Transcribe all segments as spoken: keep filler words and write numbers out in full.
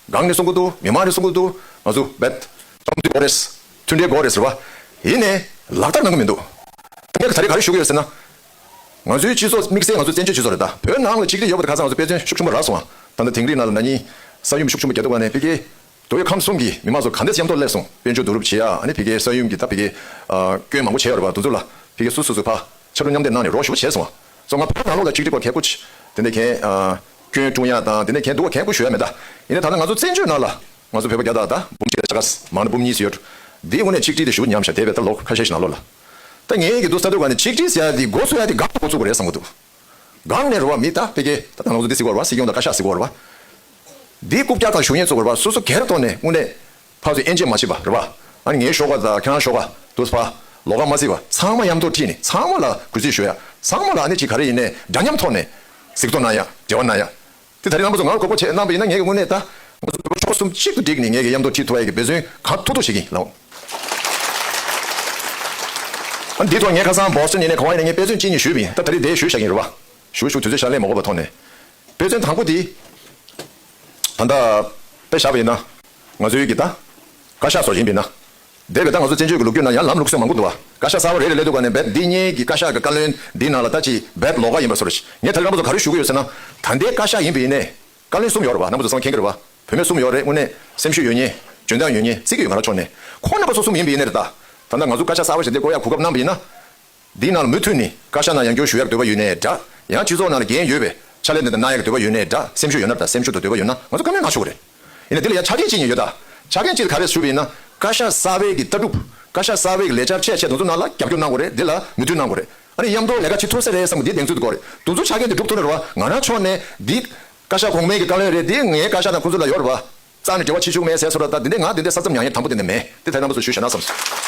སྒང་ནས་གསུང་གི་འདུག་མི་མང་ནས་གསུང་གི་འདུག་ང་ཚོ་རྦད་དམ་དུ་དགོས་རེད། མཐུན་སྒྲིལ་དགོས་རེད་ཟེར་བ། ཡིན་ནའི་ལག་བསྟར་གནང་གི་མི་འདུག་ད་ངས་ད་རེས་ག་རེ་ཞུ་གི་ཡོད་ཟེར་ན། ང་ཚོའི་སྤྱི་ཚོགས་དམིགས་བསལ་ང་ཚོ་བཙན་བྱོལ་སྤྱི་ཚོགས་རེད་ད། བོད་ནང་ལ་གཅིག་སྒྲིལ་ཡོད་པ་དེ་ཁ་སང་ང་ཚོ་དཔེ་མཚོན་ཤུགས་ཆེན་པོ་རག་སོང་ང་། ད་ལྟ་དིང་རི་ནང་ལ་ན་ནིང་ས་ཡོམ་ཤུགས་ཆེན་པོ་རྒྱག་དུས་ག་ནས་ཕ་གིའི་མདོ་དབུས་ཁམས་གསུམ་གྱི་མི་མང་ཚོ་ག་འདྲས་མཉམ་དུ་སླེབས་སོང་། དཔལ་འབྱོར་བསྡུ་རུབ་བྱེད་ཡ། ཨ་ནི་ཕ་གིའི་ས་ཡོམ་གྱི་ད་ཕ་གིའི་ཨ་སྐྱོན་མང་པོ་བྱས་ཡོད་རེད་པ། དེ་ཚོ་ལ་ཕ་གིའི་སུ་སུ་སུ་ཕར་ཕྱར་གྲུ་མཉམ་འདེགས་གནང་ནས་རོགས་ཞེ་པོ་བྱས་སོང་ང་། སོ་ང་བོད་ནང་ལོགས་ལ་གཅིག་སྒྲིལ་སྐོར་གལ་པོ་ཆེ། དེ་ནས་གན་ཨ་སྐྱོན་བཀྲུ་ཡ་དང་དེ་ནས་གན་འདུག་ག་གལ་པོ་ཞུ་ཡ་མེད་ད། ཡིན་ན་ད་ལྟ་ང་ཚོ་བཙན་བྱོལ་ནང་ལ་ང་ཚོ་བོད་པ་བརྒྱ་དང་ད་འབུམ་གཅིག་དང་ཕྱེད་ཀ་མང་ན་འབུམ་གཉིས་སུ་ཡོད། འདིའི་དངོས་གནས་གཅིག་སྒྲིལ་དེ་ཞེ་པོ་ཉམས་ཤག་དེ་བས་ད་ལོ་ཁ་ཤས་ཤིག་ནང་ལོགས་ལ། ད་ངའི་གི་འདུག་ས་འདུག་ག་ནས་གཅིག་སྒྲིལ་ཟེར་ཡ་དེ་འགོ་ཚུགས་ཡ་དེ་སྒང་ནས་འགོ་ཚུགས་དགོས་རེད་བསམ་གི་འདུག་སྒང་ནས་རེད་བ། མི་ད་ཕ་གི་ད་ད་ང་ཚོ་འདི་ཟེར་གི་ཡོད་རེད་བ། སྲིད་སྐྱོང་དང་བཀའ་ཤག་ཟེར་གི་ཡོད་རེད་བ། འདི་རྐུབ་བཀྱག་དང་ཞུ་མཁན་ཚོ་གི་རེད་བ། སོ་སོ་སྒེར་ཐོག་ནས་དངོས་གནས་ཕར་ཚུར་དབྱེ་འབྱེད་མ་བྱེད་པ་རེད་བ། ཨ་ནི་ངའི་ཤོག་ཁ་དང་ཁྱེད་རང་ཤོག་ཁ་དུ་ཕར་ལོགས་ཀ་མ་བརྩིས་པ། ཚང་མ་མཉམ་དུ་ཁྲིད་ནས་ཚང་མ་ལ་གུས་བརྩི་ཞུ་ཡ། ཚང་མ་ལ་ཨ་ནི་ཅིག་ག་རེ་ཡིན་ནའི་འདྲ་མཉམ་ཐོག་ནས་གཟིགས་རྟོག་གནང་ཡ། འབྲེལ་བ་གནང་ཡ། དེ་ད་རེས་རྣམ་པ་ཚོ་ང་ལ་དགོངས་པ་བཞེས་གནང་པ་ཡིན་ན་ངས་ཀྱི་དངོས་གནས་ད་ང་ཚོ་བོད་པ་ཕྱོགས་གསུམ་གཅིག་ཏུ་བསྒྲིགས་ནས་ངས་ཀྱི་མཉམ་དུ་ཁྲིད་ཐུབ་ཡ་གི་འབད་བརྩོན་གང་ཐུབ་ཐུབ་བྱེད་ཀྱི་ཡིན་ལགས། ཨ་འདི་ཐོག་ངས་ཁ་སང་བོ་སི་ཊོན་ཡིན་ནའི་ག་བ་ཡིན་ནའི་ངས་དཔེ་མཚོན་གཅིག་གཉིས་ཞུས་པ་ཡིན། ད་ད་རེས་དེ་ཞུས་བཞག་གི་ཡིན་རེད་བ། ཞུ་ཞུ་དུས་ཚོད་ཤར་ལས་མ་འགོར་བ་ཐོག་ནས། དཔེ་མཚོན་དང་པོ་དེ། ད་ལྟ་དཔེ་བཞག་པ་ཡིན་ན། ང་ཚོའི་གི་ད། བཀའ་ཤག་སོགས་ཡིན་པ་ཡིན་ན། འདས་པའི་ད་ང་ཚོ་བཙན་བྱོལ་གྱི་ལོ་རྒྱུས་ནང་ཡང་ལམ་ལུགས་སུ་མང་པོ་འདུག་བ། བཀའ་ཤག་གསར་པ་རེ་རེ་སླེབས་དུས་ག་ནས་རྦད་འདི་སྔོན་གྱི་བཀའ་ཤག་གི་བཀའ་བློན་འདི་ནང་ལ་ད་ཅི་རྦད་ལོགས་ཀ་ཡིན་པ་བཟོ་འདྲ་ཞིག་ངས་ད་རེས་རྣམ་པ་ཚོ་ག་རེ་ཞུ་གི་ཡོད་ཟེར་ན། ད་ལྟའི་བཀའ་ཤག་ཡིན་པ་ཡིན་ནའི། བཀའ་བློན་གསུམ་ཡོད་རེད་བ། རྣམ་པ་ཚོ་ཚང་མ་མཁྱེན་གྱི་རེད་བ། བུད་མེད་གསུམ་ཡོད་རེད། དངོས་གནས་སེམས་ཤུགས་ཡོད་མཁན། འཇོན་ཐང་ཡོད་མཁན། བརྩི་གི་ཡོད། ང་རང་ཕྱོགས་ནས། ཁོང་རྣམ་པ་ཚོ་གསུམ་ཡིན་པ་ཡིན་ནའི་རེད་ད། ད་ལྟ་ང་ཚོ་བཀའ་ཤག་གསར་པ་ཞིག་འདི་བསྐོ་ཡག་གོ་སྐབས་གནང་བ་ཡིན་ན། འདིའི་ནང་ལ་མུ་མཐུད་ནས་བཀའ་ཤག་ནང་ཡང་བསྐྱར་ཞུ་ཡག་འདོད་པ་ཡོད་ནའི་འདྲ། ཡང་སྤྱི་ཚོགས་ནང་ལ་འགན་ཡོད་པའི་ཕྱག་ལས་འདི་འདྲ་གནང་ཡག་འདོད་པ་ཡོད་ནའི་འདྲ། སེམས་ཤུགས་ཡོད་ན་འདྲ། སེམས་ཤུགས་དང་འདོད་པ་ཡོད་ན་ང་ཚོ་བཀའ་མོལ་གནང་ཆོག་གི་རེད། ཡིན་ན་འདི་ལ་ཡང་ཆ་རྐྱེན་གཅིག་གཉིས་ཡོད་ད། ཆ་རྐྱེན་གཅིག་ག་རེ་ཞུས་པ་ཡིན་ན། བཀའ་ཤག་གསར་པའི་གི་ལྟ་གྲུབ། བཀའ་ཤག་གསར་པའི་གི་ལས་འཆར་ཆེ་ཆེ་དེ་ཚོ་ནང་ལ་རྒྱབ་སྐྱོར་གནང་དགོས་རེད། འདི་ལ་མོས་མཐུན་གནང་དགོས་རེད། ཨ་ནི་མཉམ་དུ་ལས་ཀ་བྱེད་ཐུབ་ས་རེད་བསམ་གི་འདི་གདེང་ཚོད་དུ་དགོས་རེད། དེ་ཚོ་ཆ་རྐྱེན་དེ་འགྲུབ་ཐུབ་ན་རེད་བ། ང་རང་ཕྱོགས་ནས་འདི། བཀའ་ཤག་གོང་མའི་གི་བཀའ་བློན་རེད། འདི་ངའི་བཀའ་ཤག་དང་ཁོང་ཚོ་ལ་ཡོད་རེད་བ། རྩ་ནས་འབྲེལ་བ་བྱེད་ཆོག་མེད་ཟེར་སོ་ར། ད་འདི་འདྲའི་ང་འདི་འདྲའི་ས་མཚམས་ཡང་ཡང་དམ་པོ་དེ་འདྲ་མེད། དེ་ཐད་རྣམ་པ་ཚོ་ཞུ་ཞུ་ན་བསམ་སོང་།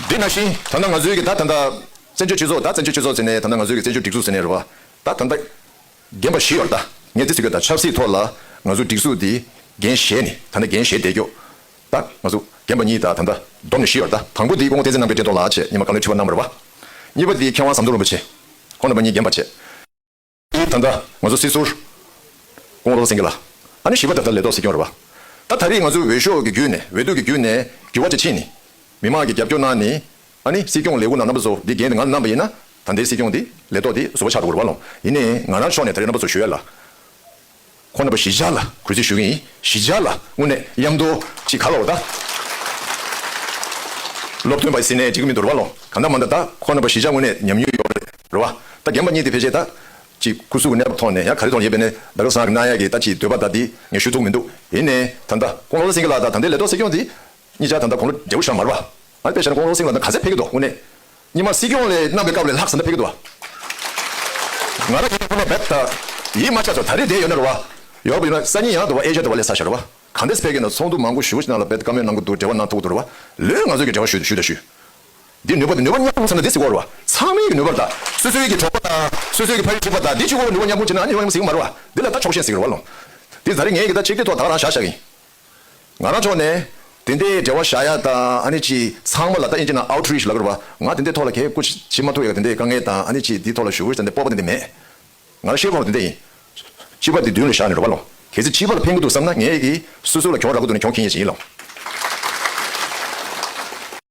འདི་ནང་བཞིན་ད་ལྟ་ང་ཚོའི་གི་ད་ད་ལྟ་བཙན་བྱོལ་སྤྱི་ཚོགས། ད་བཙན་བྱོལ་སྤྱི་ཚོགས་ཟེར་ནས། ད་ལྟ་ང་ཚོའི་གི་བཙན་བྱོལ་སྒྲིག་འཛུགས་ཟེར་ནས་རེད་བ། ད་ད་ལྟ་རྒན་པ་བཞི་ཡོད་རེད་ད། ངས་དེ་ཟེར་གི་ད་ཆབ་སྲིད་ཐོག་ལ་ང་ཚོ་སྒྲིག་འཛུགས་འདི་འགན་བཞེས་ནས། ད་ལྟ་འགན་བཞེས་བསྡད་ཀྱོག་ད་ང་ཚོ་རྒན་པ་གཉིས་ད་ད་ལྟ་བསྡོམས་ནས་བཞི་ཡོད་རེད་ད། དང་པོ་འདི་སྐུ་ངོ་བསྟན་འཛིན་རྣམ་རྒྱལ་ཕྲེང་རྡོར་ལགས་བྱས། སྔོན་མ་བཀའ་བློན་ཁྲི་པ་གནང་བ་རེད་བ། གཉིས་པ་འདི་མཁས་དབང་ཟམ་གདོང་རིན་པོ་ཆེ། ཁོང་རྣམ་པ་གཉིས་རྒན་པ་བྱས། ད་ལྟ་ང་ཚོ་སྲིད་ཟུར་སྐུ་ངོ་བློ་བཟང་སེང་གེ་ལགས། ཨ་ནི་བཞི་པ་ད་ལྟ་ལས་ཐོག་སྲིད་སྐྱོང་རེད་བ། ད་ད་རེས་ང་ཚོ་འོས་ཤོག་གི་བརྒྱུད་ནས། འོས་བསྡུ་གི་བརྒྱུད་ནས་འགྱུར་བ་ཅིག་ཕྱིན་ནས། མི་མང་གིས་རྒྱབ་སྐྱོར་གནང་ནས། ཨ་ནི་སྲིད་སྐྱོང་ལས་ཁུངས་ནང་རྣམ་པ་ཚོ་འདི་འགན་དེ་ང་ལ་གནང་བ་ཡིན་ན། ད་ལྟའི་སྲིད་སྐྱོང་འདི་ལས་ཐོག་འདི་ཟུར་པ་ཆགས་འགྲོ་གི་རེད་བ་ལོ། ཡིན་ནའི་ང་རང་ཕྱོགས་ནས་ད་རེས་རྣམ་པ་ཚོ་ཞུ་ཡ་ལ། ཁོང་རྣམ་པ་གཞིས་ཆགས་ལ་གུས་བརྩི་ཞུ་གི་ཡིན། གཞིས་ཆགས་ལ་དངོས་གནས་མཉམ་དུ་ཅིག་ག་ལ་བ་ད། སློབ་སྟོན་པ་ཟེར་ནས་འགྲིག་གི་མི་འདུག་རེད་བ་ལོ། གང་ལྟར་མ་ལྟར་ད་ཁོང་རྣམ་པ་གཞིས་ཆགས་དངོས་གནས་ཉམས་མྱོང་ཡོད་རེད་བ། ད་རྒན་པ་གཉིས་དེ་ཕལ་ཆེར་ད་ཅིག་སྐུ་གཟུགས་ཀྱི་གནས་བབ་ཐོག་ནས་ཡང་ག་རེ་ཐོག་ཡིན་པས་ནས་ད་ག་སང་གི་གནང་ཡ་གི་ད་ཅིག་འདོད་པ་ད་འདི་ངས་ཞུ་ཐུབ་མི་འདུག་ཡིན་ནའི་ད་ལྟ་ཁོང་བློ་བཟང་སེང་གེ་ལགས་དང་ད་ལྟའི་ལས་ཐོག་སྲིད་སྐྱོང་འདི། གཉིས་ཆ་ད་ལྟ་དགུང་ལོ་བགྲེས་པོ་ཞིག་མ་རེད་བ། ང་དཔེ་བཞག་ན་ཁོང་བློ་བཟང་སེང་གེ་ལགས་ད་ག་ཚད་ཕེབས་ཀྱི་འདུག་དངོས་གནས། སྔོན་མ་སྲིད་སྐྱོང་ལས་གནང་པའི་སྐབས་ལས་ལྷག་ཟིན་ད་ཕེབས་ཀྱི་འདུག་བ། ང་རང་ཡིན་ན་ཁོ་ན་རྦད་ད་ཡིད་མ་ཆགས་སོང་། ད་རེས་བསྡད་ཡོད་ན་རེད་བ། ཡོད་པ་ཡིན་ན་སང་ཉིན་ཡང་འདུག་བ། ཨེ་ཤ་ཡ་འདུག་བ་སླེབས་ཚར་ཤག་རེད་བ། གང་འདྲས་ཕེབས་ཀྱི་ན་ཚོགས་འདུ་མང་པོ་ཞེ་པོ་ཞིག་ནང་ལ་རྦད་དེ་བཀའ་མོལ་གནང་གི་འདུག་འབྲེལ་བ་གནང་ཐུབ་ཀྱི་འདུག་རེད་བ། ལོས་ང་ཚོས་ཀྱི་འབྲེལ་བ་ཞུ་ཞུ་དང་ཞུ། འདི་ནུས་པ་དང་ནུས་པ་མཉམ་སྤུངས་ཟེར་ན་འདི་ཟེར་གྱི་ཡོད་རེད་བ། ཚང་མའི་གི་ནུས་པ་དང་། སོ་སོའི་གི་གྲོགས་པོ་དང་། སོ་སོའི་གི་ཕ་ཡུལ་གྲོགས་པོ་དང་། འདི་གཅིག་པོ་ནུས་པ་མཉམ་སྤུངས་བྱས་ན་ཨ་ནི་ནུས་པ་མཉམ་སྤུངས་ཟེར་གྱི་མ་རེད་བ། འདི་ལ་ད་ཕྱོགས་ཞེན་ཟེར་གྱི་རེད་བ་ལོ། འདི་ད་རེས་ངས་གི་ད་ཆིག་སྒྲིལ་ཐོག་ད་ག་རང་བཞག་བཞག་གི་ཡིན། ང་རང་ཕྱོགས་ནས་དེ་འདྲའི་འབྲེལ་བ་བཞག་ཡ་དང་། ཨ་ནི་ཅིག་ཚང་མ་ལ་ད་ཨིན་ཇི་ནང་ཨའུ་ཊི་རི་ཆི་ལབ་ཀྱི་རེད་བ། ང་དེ་འདྲའི་ཐོག་ལ་གལ་སྐུ་ཕྱི་མ་ཐུག་ཡ་གི་དེ་འདྲའི་དཀའ་ངལ་དང་། ཨ་ནི་ཅིག་འདིའི་ཐོག་ལ་ཞུ་དགོས་ཟེར་འདི་སྤོབས་པ་དེ་འདྲ་མེད། ང་ལ་ཤེས་དགོས་པ་དེ་འདྲ་ཡིན། སྤྱི་པ་འདི་མདུན་ལ་བཞག་ནས་རེད་བ་ལོ། གལ་སྲིད་སྤྱི་པ་ལ་ཕན་གྱི་འདུག་བསམ་ན་ངས་ཀྱིས་སོ་སོ་ལ་གྱོང་རག་གི་འདུག་ན་གྱོང་མཁྱེན་ཡས་ཅིག་ཡིན་ལོ།